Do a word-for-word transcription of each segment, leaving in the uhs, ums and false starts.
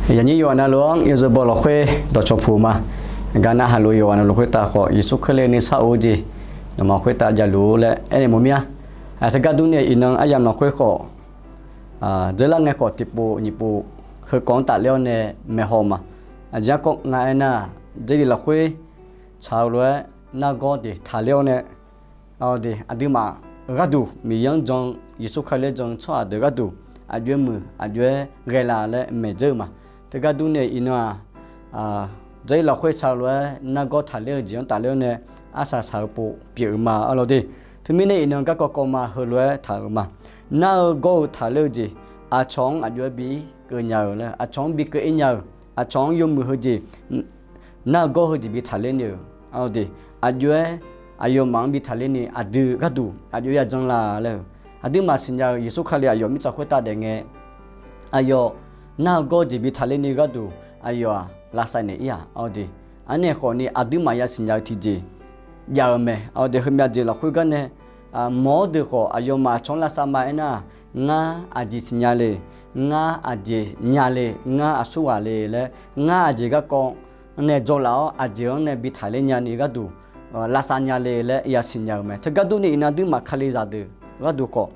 Yaqnyir yawqghaq navluf-anr yawzeu baw lafkhoer dawqcawq puq ma. Gaqnav haqlof yawqghaq navluf khoertav khawf, Yeqsur Kali nuisar of-eu jeq nawmaf khoertav javluf-ur laer aernaeq mawf mir-a. Teugar durni iqnan aryamq lafkhoer khawf, dzeurlar ngae khawf tiqpov nyiq pov heukawv-anr tafler-awr nae maeqhaw ma. Aqjeq garkawv nga aernar, Jarlif lafkhoer tsaq-eu lof-aer nargawr jeq taqler-awr nae, aqdui, aqduimaf gharduq Miqyaer-anr jan-eu, Yeqsur Kali-anr jan-eu tsawrhaq deuq gharduq aqjox-aer muiq aqjox-aer ghae la laer maeqdzeur-eu ma. Teugar durni iqnan-aq, Jarlif lafkhoer tsaq-eu lof-aer nargawr taqler-eu jeq-anr tafler-awr nae arsaq saq-eu pov pyeuf-eu ma arlawr de. Teumirnae iqnan garkawv kawv ma heulof-aer taq-euq ma. Nar-eu gawr-eu taqler-eu jeq aqcawq-anr aqjox-aer bi keuv nya-eu laer, aqcawq-anr bi keuv-ir nya-euq, aqcawq-anr yawmuiq heujeq, nar-eu gawr heujeq bi taqler ni-euq arlawr de. Aqjox-aer aqyawfmaf-anr bi taqler ni aqdui gharduq aqjox-aer yajan la laer-eu, aqduimaf siqnya-eu Yeqsur Kali aqyawf mirtsaq khoertav daef ngae, aqyawf nar-eu gawr-eu jeq bi taqler ni gharduq aqyawf-aq lavsav naeq-ir-aq arlawr de. Arnaeq khawf ni aqduimaf yasiqnya-eu tiqjeq jav-eu mae arlawr de. Heumyav jeq lafkhoer gar nae mawq-awr deuq khawf, aqyawfmaf aqcawq-anr lavsav ma aernar, ngar aqjeq siqnya le, ngar aqjeq nya le, ngar aqsurghaq le laer, ngar aqjeq garkawv-anr nae jawrlaf-awr aqjeq-anr nae bi taqler nya ni gharduq lavsav nya le laer yasiqnya-euq mae. Teugar durni iqnan aqduimaf Kalizaq deuq gharduq khawf,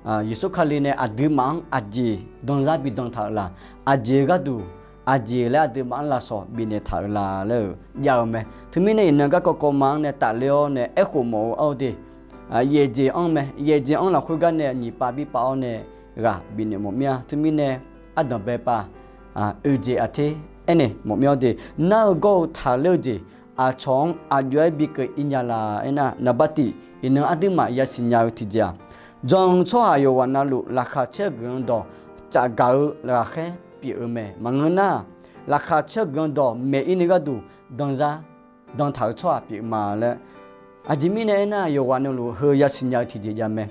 Yeqsur Kali nae aqduimaf-anr aqjeq danzar bi dan taq-eu laq, aqjeq gharduq aqjeq laer aqduimaf-anr lafsawq bifnaeq taq-eu laq laer-euq jav-eu mae. Teumirnae iqnan garkawv kawv ma-anr nae tafler-awr nae aerkhof mawf-eu arlawr de. Yaefjeq-anr mae, yaefjeq-anr lafkhoer gar nae nyiq pav bir pav-awr nae ghaq bifnaeq mawf mir-a. Teumirnae ardanq bae pav oeq jeq aqter aernaeq mawf mir-awr de. Nar-eu gawr-eu taqler-eu jeq aqcawq-anr aqjox-aer bi keuv-ir nya la aernar, naqbar tiq iqnan aqduimaf yasiqnya-eu tiqjeq-aq, jan-eu tsawrhaq yawqghaq navluf laqkhaq caer-eu guiqlanq dawq tsafgaq-eu ghaqkhaer pyeuf-eu mae. Maqngeur nar, laqkhaq caer-eu guiqlanq dawq maeq-ir ni gharduq danzar dan taq-eu tsawrhaq pyeuf ma laer. Aqjeq mirnae aernar, yawqghaq navluf heu yasiqnya-eu tiqjeq jav mae.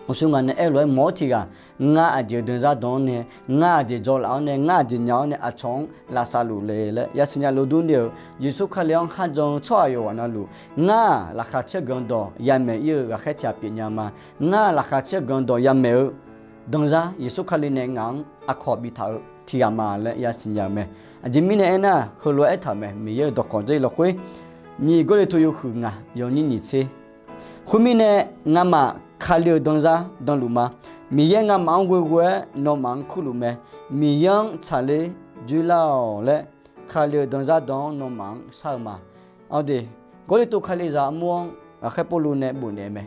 Uqshoe ngaq nae aerlof-aer mawq-awr tiq ghaq, ngar aqjeq danzar dan-awr nae, ngar aqjeq jawrlaf-awr nae, ngar aqjeq nya-awr nae aqcawq-anr lavsav luf le laer yasiqnya luf durni-euq, Yeqsur Kali-anr kharjan-eu tsawrhaq yawqghaq navluf, ngar-aq laqkhaq caer-eu guiqlanq dawq yamaeq-ir-eu ghaqkhaer tiq ghaq pyeuf nya ma. Ngar-aq laqkhaq caer-eu guiqlanq dawq yamaeq-eu danzar Yeqsur Kali nae ngaq-anr aqkawq bi taq-eu tiq ghaq ma laer yasiqnya-euq mae. Aqjeq mirnae aernar, heulof-aer aertaq-euq mae, Miqyaer-euq dawqkawq Jarlif lafkhoer nyiq Gawrliqtu yawhuiq ngaq yawnyir nyiq tser. Khoermirnae, ngamaf Kali-euq danzar danluf ma. Miqyaer ngamaf-anr ghoeghoe-aer nawmaf-anr kurluf mae. Miqyaer-anr tsaqler dzoerlar-awq laer, Kali-euq danzar dan-anr nawmaf-anr shar-eu ma. Awr de, Gawrliqtu Kalizaq armur-anr ghaqkhaer Pawrluv nae bofnaeq-eu mae.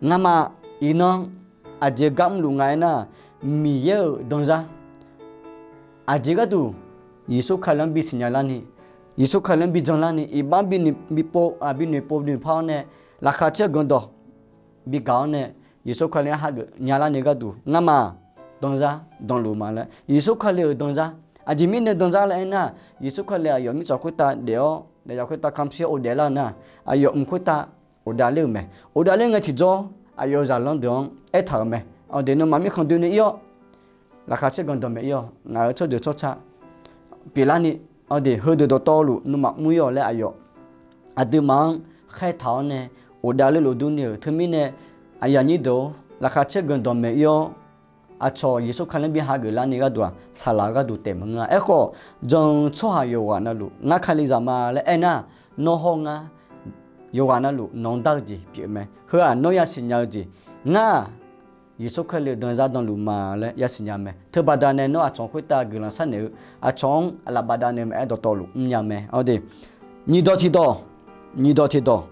Ngamaf iqnan aqjeq gar mrluf nga aernar, Miqyaer-euq danzar aqjeq gharduq Yeqsur Kali-anr bisiqnya larni, Yeqsur Kali-anr bijan larni, iqbax binoeqpov binoeqpar-awr nae, laqkhaq caer-eu guiqlanq dawq bigaq-awr nae, Yeqsur Kali-anr hageuf nya larni gharduq ngamaf danzar danluf ma laer, Yeqsur Kali-euq danzar. Aqjeq mirnae danzar laer aernar, Yeqsur Kali aqyawf mirtsaq khoertav daef-awr, daefzaq khoertav kamq shir-awr ghofdaef lar-eu nar, aqyawf mq khoertav ghofdaef ler-euq mae. Ghofdaef ler ngae tiqjawr, aqyawf-euq zaqlanr deuq-anr aertaq-euq mae. Awr de, nawmaf mirkhanq doeni ir-awr, laqkhaq caer guiqlanq dawq maeq ir-awq. Ngaq-euq tsawrjeuq tsawrca pyeuflarni, awr de, heudeuq dawqtawvluf nawmaf mr ir-awq laer aqyawf aqduimaf-anr khaertaq-awr nae ghofdaef ler luf durni-euq. Teumirnae, aqyuif aqnyir deuq-or, laqkhaq caer guiqlanq dawq maeq ir-awr, aqcawq Yeqsur Kali-anr bi hageuf larni gharduq-aq, saqlaq-eu gharduq taef maqngeur-a. Aerkhawf, jan-eu tsawrhaq yawqghaq navluf ngar Kalizaq ma laer aernar, nawr hawr ngar yawqghaq navluf nawq-anr dar-eu jeq pyeuf mae. Heu-aq nawr yasiqnya-eu jeq, ngar-aq Yeqsur Kali-euq danzar danluf ma laer yasiqnya mae. Teubaqda nae nawr aqcawq khoertav guiqlanq sharnaeq-eu, aqcawq-anr aqlaf bafdav naeq-eu maqaer dawqtawvluf mrnya mae. Awr de, nyiq dawq tiqdawq, nyiq dawq tiqdawq,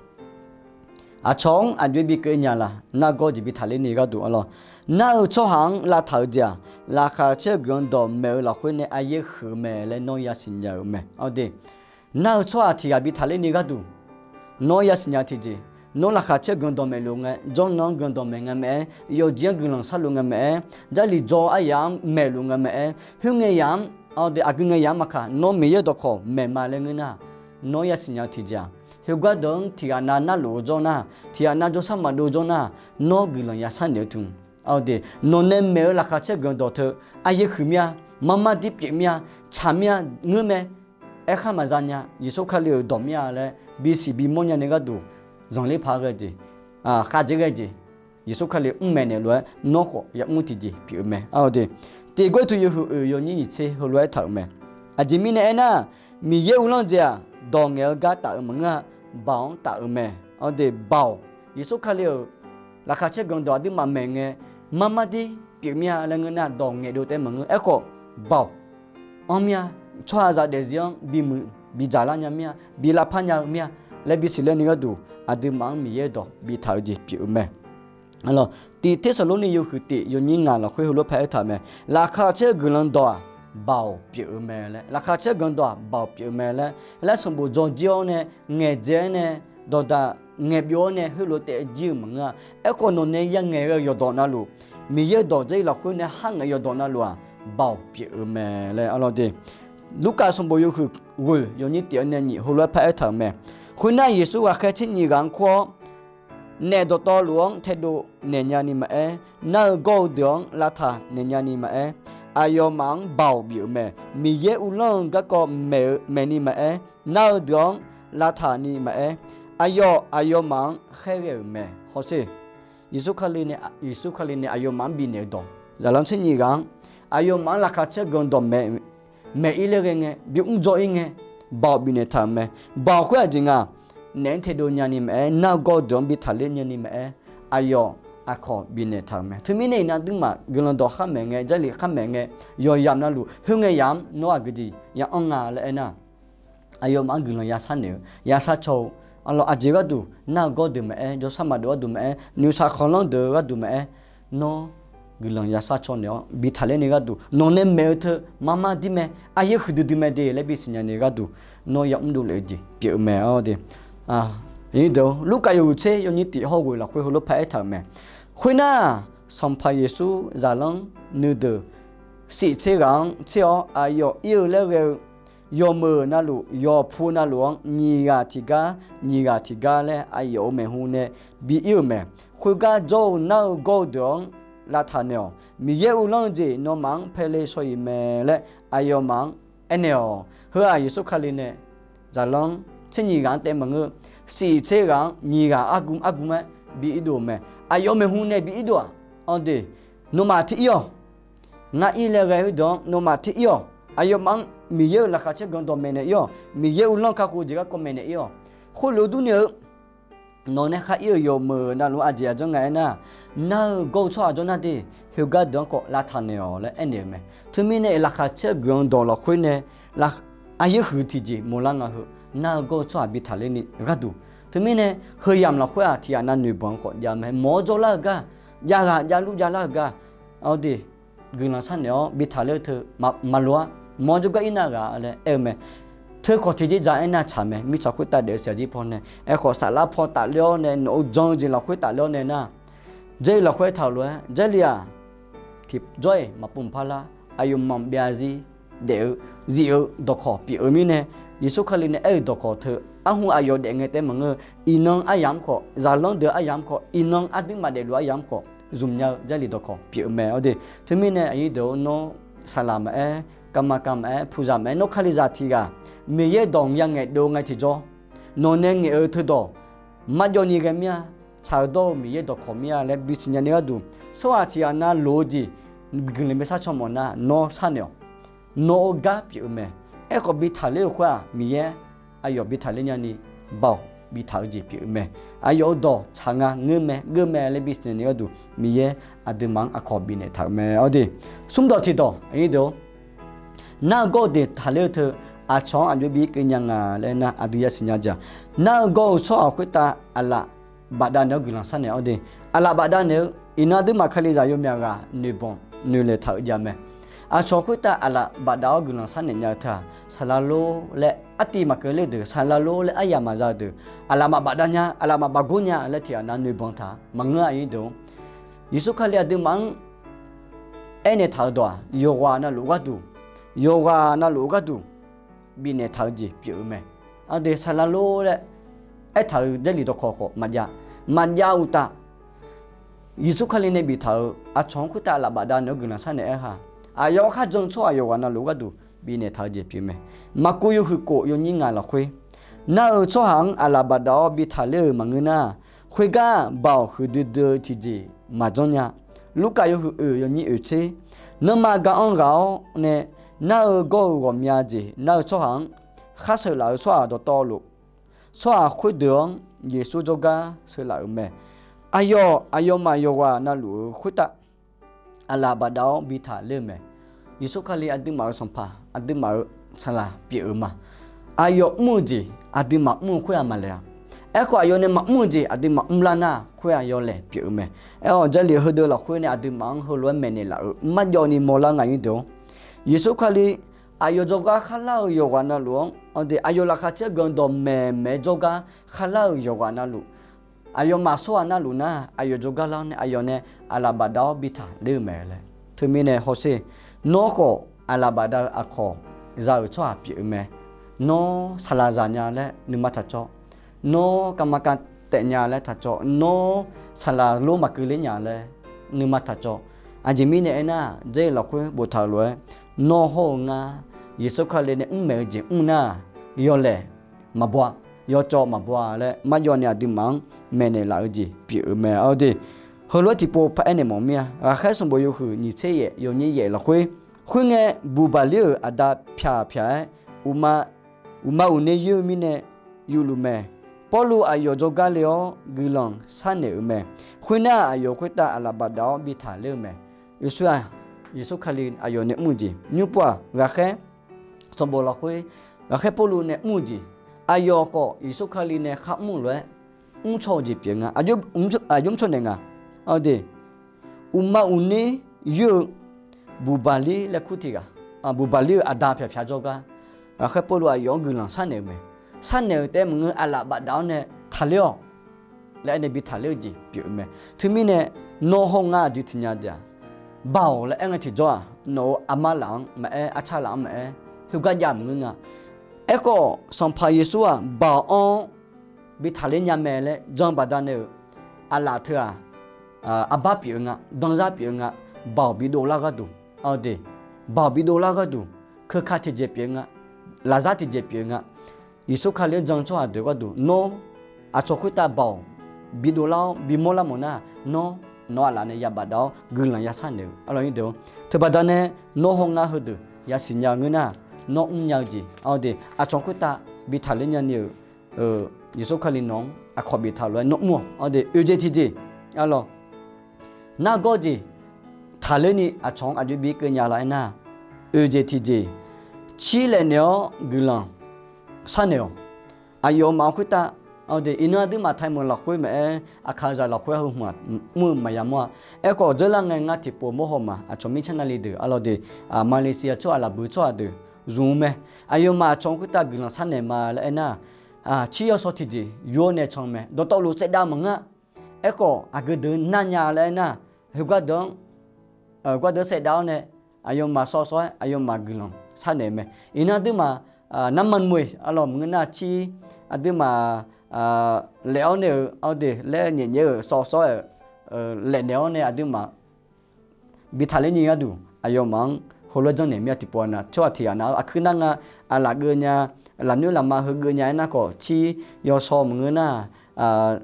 aqcawq-anr aqjox-aer bi keuv nya laq, nargawr jeq bi taqler ni gharduq arlawr. Nar-eu tsawrhaq-anr lavtaq-eu jeq-aq, laqkhaq caer-eu guiqlanq dawq maeq-eu lafkhoer nae aryaer huiq-eu mae laer nawr yasiqnya-euq mae. Awr de, nar-eu tsawrhaq tiq ghaq bi taqler ni gharduq, nawr yasiqnya tiqjeq, nawr laqkhaq caer-eu guiqlanq dawq maeqluf ngae, jawrnan-anr guiqlanq dawq maeq ngae maqaer, yawqjeq-anr guiqlanq sharluf ngae maqaer, Jarlif dzaw aryaq-anr maeqluf ngae maqaer, khoerngae yaq-anr, awr de, aqgeu ngae yaq-anr maqkaq, nawr Miqyaer dawqkawq maeq ma laer ngeur nar, nawr yasiqnya-eu tiqjeq-aq, khoergar deuq-anr tiq ghaq nav narluf-eu jawr nar, tiq ghaq nav jawrshar maqdov-eu jawr nar, nawr guiqlanq ya sharnaeq-eu teu. Awr de, nawq nae maeq-eu laqkhaq caer-eu guiqlanq dawq teu, aryaer huiq mir-a, marmar dir pyeuf mir-a, tsaq mir-a, ngeur mae, aerkhar maqza nya, Yeqsur Kali-euq dawq mir-a laer bisiq bimawr nyani gharduq, zanqler paq ghae jeq, khavjeq ghae jeq, Yeqsur Kali mr maeqnaeq lof-aer nawr khawf yamr tiqjeq pyeuf-eu mae. Aqde, tiqgoe tuq yawhuiq oeq yawnyir nyiq tser heulof-aer taq-euq mae. Aqjeq mirnae aernar, Miqyaer uvlanr-eu jeq-aq, dawq ngaeq-eu gar taf-eu maqngeur-a, Baoq-anr taf-euq mae. Aqde, Baoq, Yeqsur Kali-euq laqkhaq caerganq dawq aqduimaf maeq ngae, marmar dir pyeuf mir-a laer ngeur nar, dawq ngaeqdov taef maqngeur. Aerkhawf, Baoq anr mir-a, tsawrhaqzaq daefzir-anr bimuiq bidzaq lar nya mir-a, bi lavpar nya-eu mir-a laer bisiq ler ni gharduq, aqduimaf-anr Miqyaer dawq bitaq-eu jeq pyeuf-eu mae. Aqlawq, tiq Tersaqlorni yawhuiq tiq yawnyir ngaq lafkhoer heulof-aer paraer taq-euq mae. Laqkhaq caer-eu guiqlanq dawq-aq, Baoq pyeuf-eu mae laer. Laqkhaq caer-eu guiqlanq dawq-aq, Baoq pyeuf-eu mae laer. Laer sanqbof dzawrjir-awr nae, ngaeqdzae-awr nae, dawqdaq ngaeqbyov-awr nae heulof taef jir-eu maqngeur-a. Aerkhawf, nawq nae yangaeq ghae-eu yawqdawq navluf, Miqyaer-euq dawq Jarlif lafkhoer nae kharngaeq-eu yawqdawq navluf-aq, Baoq pyeuf-eu mae laer. Aqlawq de, Lurkaf sanqbof yawhuiq ghoeq yawnyir tiq-awr nae nyiq heulof-aer paraer taq-euq mae. Khoernar, Yeqsur ghaqkhaer tser nyiq ghaq-anr kur-awr, naef dawqtawvluf-anr taedov naeq nyani maqaer, nar-eu gawr-eu deuq-anr lavtaq naeq nyani maqaer, aqyawfmaf-anr Baoq bif-euq mae. Miqyaer uvlanr-eu garkawv maeq-eu maeqni maqaer, nar-eu deuq-anr lavtaq ni maqaer, aqyawf aqyawfmaf-anr khaerghae-euq mae. Hawsher, Yeqsur Kali nae, Yeqsur Kali nae aqyawfmaf-anr bifnaeq-eu dawq, zaqlanr tser nyiq ghaq-anr aqyawfmaf-anr laqkhaq caer guiqlanq dawq maeq, maeq-ir laer ghae ngae, bi mr dzaw-ir ngae, Baoq bifnaeq taq-euq mae. Baoq khoer aqjeq nga, naef-anr taedov nyani maqaer, nar-eu gawr-eu deuq-anr bi taqler nyani maqaer, aqyawf aqkawq bifnaeq taq-euq mae. Teumirnae iqnan aqduimaf guiqlanq dawq khar maeq ngae, Jarlif khar maeq ngae, yawqyamq navluf khoerngae yamq-anr nawr aqgeujeq ya anr nga laer aernar, aqyawfmaf-anr guiqlanq ya sharnaeq-eu, ya sharcaw-eu, aqlawq aqjeq gharduq, nar-eu gawr deuq maqaer, jawrshar maqdov gharduq maqaer, noeqshaq khanqlanr deuq gharduq maqaer, nawr guiqlanq ya sharcaw naeq-awr bi taqler ni gharduq, nawq nae maeq-eu teu marmar dir mae, aqyaer huiqdui dui mae de laer bisiq nya ni gharduq, nawr ya mrdov lef-eu jeq pyeuf-eu mae. Aqde, Lurkaf yawhuiq tser yawnyir tiq hawr ghoeq lafkhoer heulof paraer taq-euq mae. Khoernar, Sanqpaq Yeqsur zaqlanr nuideuq shif tser ghaq-anr tser-awr, aqyawf ir-eu laer ghae-eu yawqmeuq navluf, yawqpu navluf-anr nyiq ghaq tiqgar, nyiq ghaq tiqgar laer aqyawf-euq maeqhu nae bi ir-euq mae. Khoergar jawr-eu nar-eu gawr-eu deuq-anr lavtaq naeq-awq. Miqyaer uvlanr-eu jeq nawmaf-anr paele shaw iq mae laer aqyawfmaf-anr aernaeq-awq. Heu-aq Yeqsur Kali nae zaqlanr tser nyiq ghaq-anr taef maqngeur, shif tser ghaq-anr nyiq ghaq argu argu-aer bi irdov-euq mae. Aqyawf maeqhu nae bi irdov-aq, aqde, nawmaf tiq ir-awq. Ngar ir laer ghae khoerdeuq-anr nawmaf tiq ir-awq. Aqyawfmaf-anr Miqyaer-euq laqkhaq caer guiqlanq dawq maeqnaeq ir-awq. Miqyaer uvlanr kakhof-eu jeq garkawv maeqnaeq ir-awq. Khoerlof-eu durni-eu, nawq nae khar ir-euq yawqmeuq navluf aqjeq aqjanr nga aernar, nar-eu gawr-eu tsawrhaq jawr nar de, khoergar deuq-anr khawf lavtaq naeq-awq laer aernaeq-eu mae. Teumirnae laqkhaq caer guiqlanq dawq lafkhoer nae aqyaer huiq tiqjeq mawrlar nga heu, nar-eu gawr-eu tsawrhaq bi taqler ni gharduq. Teumirnae heuyamq lafkhoer-aq tiq ghaq nav noeqbanq-eu khawf jav mae. Mawq-awr jawrlar-eu gar, jav ghaq javluf javlar-eu gar, aqde, guiqlanq sharnaeq-awr bi taqler-eu teu maqloq-ar. Mawq-awr jawrgar ir nar ghaq laer aer-eu mae. Teu khawf tiqjeq dzaq aernar tsaq mae. Mirtsaq khoertav daef-eu siqjir pawnae, aerkhawf saflar paw tafler-awr nae, nawq-eu jan-eu jeq lafkhoer tafler-awr nae nar, Jarlif lafkhoer taq-eu lof-aer, Jarlif-aq, tiqjawr-iq maqpov maqpar lar, aqyawfmaf byav zir daef-eu, zif-eu dawqkawq pyeuf-eu mirnae, Yeqsur Kali nae aer-euq dawqkawq teu arhu aqyawf daef ngae taef maqngeur-eu, iqnan aryamq-anr khawf, zaqlanr deuq aryamq-anr khawf, iqnan aqduimaf daefluf aryamq-anr khawf zmq nya-eu Jarlif dawqkawq pyeuf-eu mae. Aqde, teumirnae aqnyir deuq-or, nawr saqlaq maqaer, kavma kav maqaer, puqzaq maqaer, nawr Kalizaq tiq ghaq Miqyaer dawq ya ngaeqdov ngae tiqjawr, nawq nae ngaeq-eu teudawq marjawv ni ghae mir-a. Tsaq-eu dawr-eu Miqyaer dawqkawq mir-a laer bisiq nya ni gharduq, tsawrhaq tiq ghaq nav loq-eu jeq guiqlanq bae sharcaw mawf nar, nawr sharnaeq-awq. Nawq-eu gar pyeuf-eu mae. Aerkhawf bi taqler-eu khoer-aq, Miqyaer aqyawf bi taqler nyani, Baoq bi taq-eu jeq pyeuf-eu mae. Aqyawf-euq dawq tsaq nga, ngeur mae, geur mae laer bisiq nya ni gharduq, Miqyaer aqduimaf-anr aqkawq bifnaeq taq-euq mae. Aqde, smrdawq tiqdawq, aqnyir deuq-or, nar-eu gawr-eu deuq taqler-eu teu, aqcawq-anr aqjox bi irkeuv nya nga laer nar, aqdui yasiq nya jeq-aq, nar-eu gawr-eu tsawrhaq khoertav aqlaf bafdav naeq-awr guiqlanq sharnaeq-awr de, aqlaf bafdav naeq-eu iqnan aqduimaf Kalizaq yawmyaq ghaq noeqbanq noeqlaeq taq-eu jeq mae. Aqcawq khoertav aqlaf bafdav-awr guiqlanq sharnaeq nya-eu teu-aq, saqlaq lor laer artiv maqkeuv ler deuq, saqlaq lor laer aryamq maqza-eu deuq, aqlaf maqbafdav nya, aqlaf maqbafgor nya laer tiq ghaq nav noeqbanq taq maqngeur, aqnyir deuq-or. Yeqsur Kali aqduimaf-anr aernaeq taq-eu dawq-aq, yawqghaq navluf-eu gharduq, yawqghaq navluf-eu gharduq bifnaeq taq-eu jeq pyeuf-eu mae. Aqde, saqlaq lor laer aertaq-euq Jarlif dawqkawq khawf maqjav, maqjav-eu uqtaf, Yeqsur Kali nae biftaq-euq aqcawq-anr khoertav aqlaf bafdav naeq-awr guiqlanq sharnaeq aer-a. Aqyawf-anr kharjan-eu tsawrhaq yawqghaq navluf-eu gharduq bifnaeq taq-eu jeq pyeuf mae. Maqkuv yawhuiq kof yawnyir ngaq lafkhoer, nar-eu tsawrhaq-anr aqlaf bafdav-awr bi taqler-euq maqngeur nar, Khoergar, Baoq huiqdui dui-eu tiqjeq maqjanr nya. Lurkaf yawhuiq oeq yawnyir oeq tser, nanrma ga-anr ghaq-awr nae, nar-eu gawr-eu ghawqmya jeq nar-eu tsawrhaq-anr khar sheuqlaf-euq tsawrhaq dawqtawvluf, tsawrhaq khoerdeuq-anr Yeqsur jawrgar sheuqlaf-euq mae. Aqyawf, aqyawfmaf yawqghaq navluf-euq khoertav, aqlaf bafdav-awr bi taqler-eu mae. Yeqsur Kali aqduimaf-euq Sanqpaq, aqduimaf-euq saqlaq pyeuf-eu ma. Aqyawf mr-eu jeq aqduimaf mr-eu khoer-aq maqlaeq-a. Aerkhawf, aqyawf nae maqmr-eu jeq aqduimaf mrlar nar, khoer-aq yawlaeq pyeuf-eu mae. Aerkhawf, Jarlif heudeuq lafkhoer nae aqduimaf-anr heulof-aer maeqnaeq laf-euq marjawvni mawrlar nga nymr deuq-or. Yeqsur Kali aqyawf jawrgar khar lar-eu yawqghaq navluf-anr, aqdui aqyawf laqkhaq caer ganq dawqmaeq maeq-aer jawrgar khar lar-euq yawqghaq navluf, aqyawfmaf tsawrhaq navluf nar, aqyawf jawrgar lar-awr nae aqyawf nae aqlaf bafdav-awr bi taqler-eu mae laer. Teumirnae hawsher, nawr khawf aqlaf bafdav-eu aqkawq za-euq tsawrhaq pyeuf-eu mae. Nawr saqlaq zaq nya laer nuima taqcawv. Nawr kavma kav taef nya laer taqcawv. Nawr saqlaq lor maqkeuv ler nya laer nuima taqcawv. Aqjeq mirnae aernar, Jarlif lafkhoer boftaq-euq lof-aer, nawr hawr-eu ngar Yeqsur Kali nae mr maeq-eu jeq mr nar, yawlaeq maqbaw-a, yawcawv maqbaw-a laer marjawvni aqduimaf-anr maeqnaeq laf-eu jeq pyeuf-eu mae. Aqdui heulof-aer tiqpov paraer naeq mawf mir-a. Ghaqkhaer sanqbof yawhuiq nyiq tser yaef yawnyir yaef lafkhoer, khoerngae, buqbaqlir-euq aqda pyaq pyaq-aer, uqma uqne yoer-eu mirnae yufluf mae. Pawrluv aqyawf jawrgar le-awr guiqlanq sharnaeq-euq mae. Khoernar, aqyawf khoertav aqlaf bafdav-awr bi taqler-eu mae. Yeqsur-aq, Yeqsur Kali aqyawf nae mr-eu jeq nymr pov-aq, ghaqkhaer sanqbof lafkhoer, ghaqkhaer Pawrluv nae mr-eu jeq, aqyawf khawf Yeqsur Kali nae khar mr-eu lof-aer mrcaw-eu jeq pyeuf nga. Aqjox mrcaw naeq nga. Aqdui, uqma uqner yoer-eu buqbaqlir laer kur tiq ghaq, buqbaqlir-euq aqda pyaq pyaq jawrgar, ghaqkhaer Pawrluv aqyawf-anr guiqlanq sharnaeq-eu mae. Sharnaeq-euq taef-aer maqngeur, aqlaf bafdav-awr nae taqler-awq laer aer nae bi taqler-eu jeq pyeuf-eu mae. Teumirnae, nawr hawr ngar aqdui tiqnya jeq-aq, Baoq laer aer ngae tiqjawr-aq, nawq-euq armar laf-anr maqaer, arcar laf-anr maqaer, khoergar jav maqngeur nga. Aerkhawf, Sanqpaq Yeqsur-aq, Baoq-anr bi taqler nya mae laer jan baqdanae-euq aqlaf teu-aq, arbar pyeuf-eu nga, danzar pyeuf-eu nga. Baoq bidov lar gharduq, aqdui, Baoq bidov lar gharduq, keuka tiqjeq pyeuf-eu nga, lafzar tiqjeq pyeuf-eu nga. Yeqsur Kali-anr jan-eu tsawrhaq deuq gharduq, nawr aqcawq khoertav Baoq bidov lar-awr bimawr lar mawf nar, nawr nawq-eu aqlaf nae ya bafdav-awr guiqlanq ya sharnaeq-eu arlawq nymr deuq-or. Teubaqdanae nawr hawr ngar heudeuq yasiq nya-eu ngeur nar, nawr mrnya-eu jeq, aqdui, aqcawq khoertav bi taqler nyani-euq Yeqsur Kali nawq-anr aqkawq biftaq lof-aer nawr mr-awq. Aqdui, oeq jeq tiqjeq, arlawq, nargawr jeq taqlerni aqcawq-anr aqjox bikeuv nya laf-aer nar, oeq jeq tiqjeq, cirlaef naeq-awr guiqlanq sharnaeq-awq. Aqyawfmaf-anr khoertav, aqdui, iqnan aqduimaf taqmeuq lafkhoer maqaer, aqkaqzaq lafkhoer heu hmq-aq mr-eu maqya mawr-a. Aerkhawf, dzeurlar ngae ngar tiqpov mawrhaw ma, aqcawq mirtsanr navli deuq, arlawq deuq, Malaysia tsawrhaq, lafbuiq tsawrhaq deuq zmq-eu mae. Aqyawfmaf aqcawq-anr khoertav guiqlanq sharnaeq ma laer aernar, cir yawsaw tiqjeq yur-awr nae can mae. Dawqtawvluf saevdav maqngeur-a. Aerkhawf, aqgeu deuq narnya laer aernar, heugar deuq-anr, gar deuq saevdav-awr nae, aqyawfmaf sawv sawv-aer aqyawfmaf guiqlanq sharnaeq mae. Iqnan aqduimaf, narmanmoe, arlawq, maqngeur nar cir, aqduimaf laef-awr nae-euq aqdui laer nyaef nyaef-euq sawv sawv-aer laefnaeq-awr nae aqduimaf bi taqler nyi gharduq aqyawfmaf-anr heulof-aer janrnaeq mir-a. Tiqpov aqnav tsawrhaq tiq ghaq nav-eu aqkuir nar nga, aqlaf geuv nya, lafnoer lafma heu geuv nya aernar khawf, cir yawsaw maqngeur nar,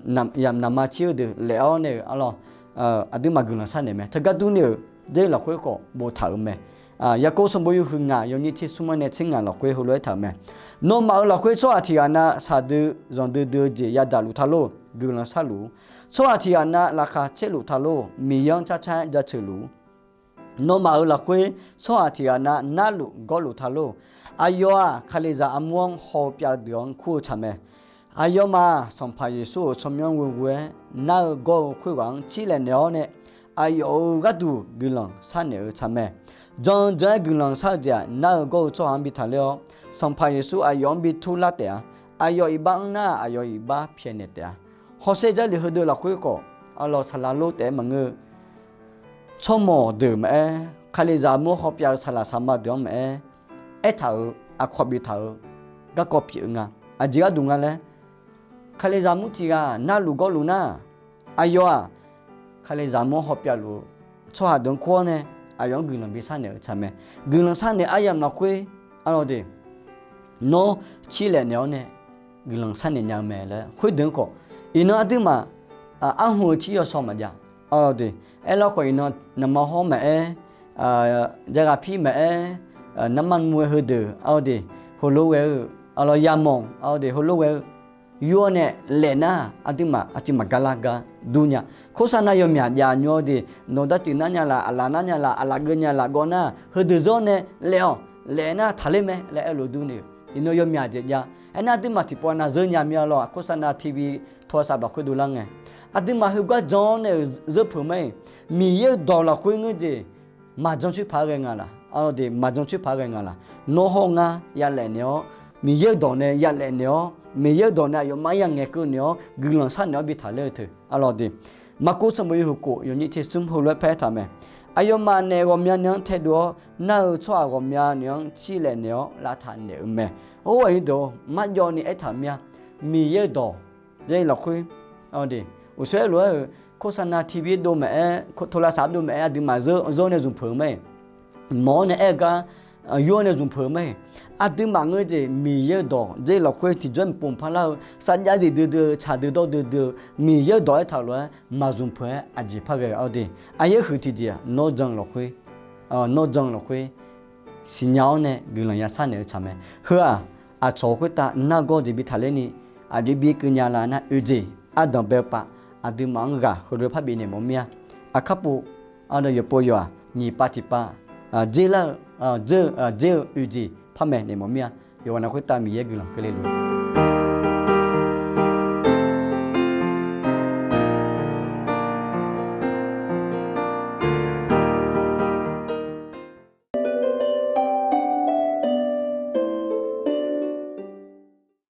naqma cir-eu deuq laef-awr nae-euq arlawq, aqduimaf guiqlanq sharnaeq mae. Teugar durni-euq dzer lafkhoer khawf boftaq-euq mae. Yaqkov sanqbof yawhuiq ngaq yawnyir tser smr-anr nae tser ngaq lafkhoer heulof-aer taq-euq mae. Nawmaf-euq lafkhoer tsawrhaq tiq ghaq nav shaqdui zanqdui dui-eu jeq yadaq luf ta lor. Guiqlanq sharluf-ur. Tsawrhaq tiq ghaq nav laqkhaq caerluf ta lor. Miqyaer-anr carcar-aer jaceuq luf-ur. Nawmaf-euq lafkhoer tsawrhaq tiq ghaq nav narluf gawrluf ta lor. Aqyawf-aq, Kalizaq armur-anr haw-eu pyav-eu deuq-anr kur-eu tsaq mae. Aqyawfmaf-aq, Sanqpaq Yeqsur-euq tsawrmyanr ghoeghoe-aer nar-eu gawr-eu khoerghaq-anr cirlaef naeq-awr nae, aqyawf-euq gharduq guiqlanq sharnaeq-eu tsaq mae. Jan-eu jan-aer guiqlanq shar-eu jeq-aq, nar-eu gawr-eu tsawrhaq-anr bi taqler-awr, Sanqpaq Yeqsur aqyawf-anr bi turlar taef-a. Aqyawf iqbax mr nar, aqyawf iqbax pyaeqnaeq taef-a. Hawsher Jarlif heudeuq lafkhoer khawf, arlawq, saqlaq lor taef-aer maqngeur-eu, tsawrmawq deuq maqaer, Kalizaq armur-anr haw pyav-eu saqlaq saqma deuq-anr maqaer, aertaq-euq aqkawq biftaq-euq garkawv pyeuf-eu nga. Aqjeq gharduq nga laer, Kalizaq armur tiq ghaq narluf gawrluf nar, aqyawf-aq, Kalizaq armur-anr haw pyav luf-eu tsawrhaq deuq-anr kur-awr nae, aqyawf-anr guiqlanq bi sharnaeq-eu tsaq mae. Guiqlanq sharnaeq aryamq lafkhoer, arlawq deuq, nawr cirlaef naeq-awr nae guiqlanq sharnaeq nya-eu mae laer khoerdeuq-anr khawf, iqnan aqduimaf arhmq-eu tsir yawsaw maqjav. Arlawr de, aerlar khawf iqnan naqma hawr maqaer, jaghaq pir maqaer, narma mr-eu heudeuq arlawr de, heulof ghae-eu, arlawr yamawr arlawr de, heulof ghae-eu, yur-awr nae laef nar aqduimaf aqcuiv maqgar lar gar dur nya. โฆษณา yawmyaq jav nymr-awr de, nawq dartsuif nar nya laf, aqlaf nar nya laf, aqlaf geuv nya laf gawv nar, heudeuq zeur-awr nae laef-awq, laef nar taqler mae laer aerlof dur ni-euq iqnan yawmyaq jeq jav. Aernar aqduimaf tiqpawf nav zeur nya mir-a lawr, โฆษณา TV โทรศัพท์ lafkhoer dovlar ngae, aqduimaf heugar jan-awr nae-euq zeur peuq mae. Miqyaer-euq dawq lafkhoer ngeur jeq maqjan coer paq-aer ghae nga laq, arlawr de, maqjan coer paq-aer ghae nga laq. Nawr hawr ngar yalaef naeq-awr, Miqyaer-euq dawq nae yalaef naeq-awr, Miqyaer-euq dawq nae aqyawfmaf-anr ya'ngaeq keuv naeq-awr, guiqlanq sharnaeq-awr bi taqler-eu teu, arlawr de. Markuv sanqbof yawhuiq khof yawqnyir tersmr heulof-aer par-aer taq mae. Aqyawfmaf naef ghawqmyani-anr taedov-awr, nar-eu tsawrhaq ghawqmyani-anr tsirlaef naeq-awr lavtaq naeq-eu mae. Or, aqnyir deuq-or, marjawv ni aertaq-euq mir-a. Miqyaer-euq dawq dzer lafkhoer, uqshoer lof-aer-euq โฆษณา TV dov maqaer, โทรศัพท์ dov maqaer, aqduimaf zeur-awr nae zmq peuq-eu mae. Mawq-awr nae aer-eu gar, yur-awr nae zmq peuq-eu mae. Aqduimaf ngeur jeq Miqyaer-euq dawq dzer lafkhoer tiqjawr mqpov mqpar lar-eu, sarjax zif duidui-eu, tsaq duidawr duidui-eu, Miqyaer-euq dawq aertaq lof-aer maqzmq peuq-aer aqjeq par ghae-eu, arlawr de. Aqyaer huiq tiqjeq-aq nawr jan lafkhoer, nawr jan lafkhoer siqnya-awr nae guiqlanq ya sharnaeq-eu tsaq mae. Heu-aq, aqcawq khoertav nargawr jeq bi taqler ni, aqjox bi keuv nya laf nar oeq jeq ardanq bae-eu pav, aqduimaf-anr ghaq heulof-aer par bifnaeq mawf mir-a. Aqkar pov, arlawr yawqpov yawq-aq nyiq pav tiq pav dzer lar-eu, dzer-eu, dzer-eu oeq jeq par maeqnaeq mawf mir-a. Yawqghaq na khoertav Miqyaer guiqlanq keuvle luf